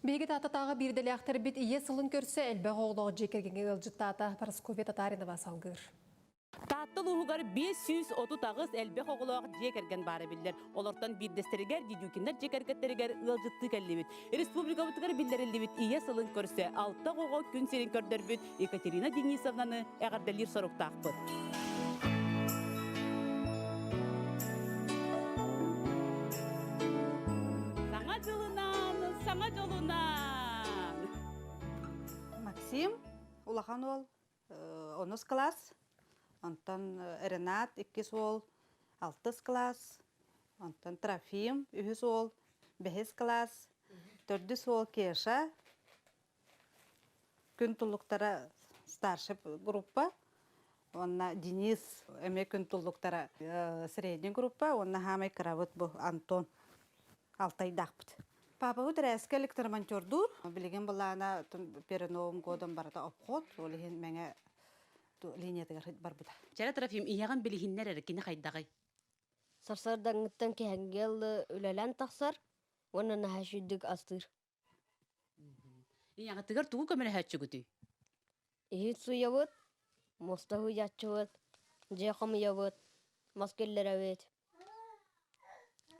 Биһиги Тааттатааҕы биирдэлээхтэрбит Ийэ сылын көрсө элбэх оҕолоох дьиэ кэргэҥҥэ ыалдьыттаата Парасковья Татаринова салгыыр. Таатта улууһугар 538 элбэх оҕолоох дьиэ кэргэн баара биллэр. Олортон биирдэстэригэр Дедюкиннар дьиэ кэргэттэригэр ыалдьыттыы кэллибит. Республикабытыгар биллэриллибит Ийэ сылын көрсө алта оҕоҕо күн сирин көрдөрбүт Екатерина Денисовнаны эҕэрдэлиир соруктаахпыт. Саҥа дьылынан, саҥа дьолунан! Максим, улахан уол, онус кылаас, онтон Ренат иккис уол алтыс кылаас, онтон Трофим үһүс уол бэһис кылаас, төрдүс уол Кеша, күн туллуктара старший группа, уонна Денис эмиэ күн туллуктара средний группа, уонна хаамай кырабыт бу Антон Алтайдаахпыт. Папабыт РЭС-кэ электромонтердуур. Билигин былаана перед Новым годом барыта обход, ол иһин Мэҥэ линиятыгар барбыта. Чэрэ Трофим, ийэҕин билиһиннэр эрэ, кини хайдаҕый? Сарсыардаҥҥыттан киһэҥҥэ үлэлээн тахсар уонна наһаа үчүгдүк астыыр. Ийэҕитигэр тугу көмөлөһөөччүгүтүй? Иһит сууйабыт, муоста сууйааччыбыт, дьиэ хомуйабыт, мас киллэрэбит,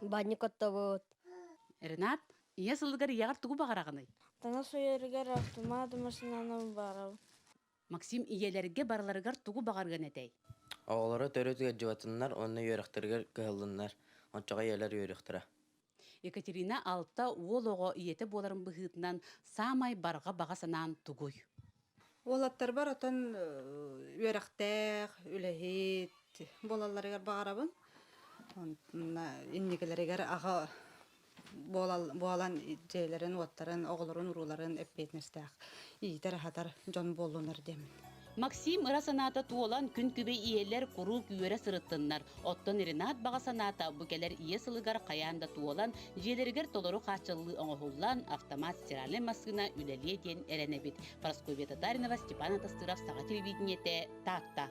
баанньык оттобут. Ренат, ийэ сылыгар ийэҕэр тугу баҕараҕыный? Таҥас сууйарыгар автомат массыынаны баҕарабын. Максим ийэлэргэ барыларыгар тугу баҕарыан этэй? Оҕолоро төрүт ыалдьыбатыннар уонна үөрэхтэригэр кыһаллыннар, оччоҕо ийэлэр үөрүөхтэрэ. Екатерина алта уол оҕо ийэтэ буоларын быһыытынан саамай барҕа баҕа санаан тугуй? Уолаттарбар отон үөрэхтээх, үлэһит буолалларыгар баҕарабын. Инникилэригэр аҕа буолан дьиэлэрин-уоттарын, оҕолорун-урууларын эппиэтинэстээх иитэр-аһатар дьон буоллунар диэммин. Максим ыра санаата туолан, күн күбэй ийэлэр куруук үөрэ сырыттыннар. Оттон Ренат баҕа санаата бу кэлэр ийэ сылыгар хайаан да туолан, дьиэлэригэр толору хааччыллыы оҥоһуллан, автомат стиральнай массыына үлэлиэ диэн эрэнэбит. Прасковья Татаринова, Степан Атастыров, Саха телевидениетэ, Таатта.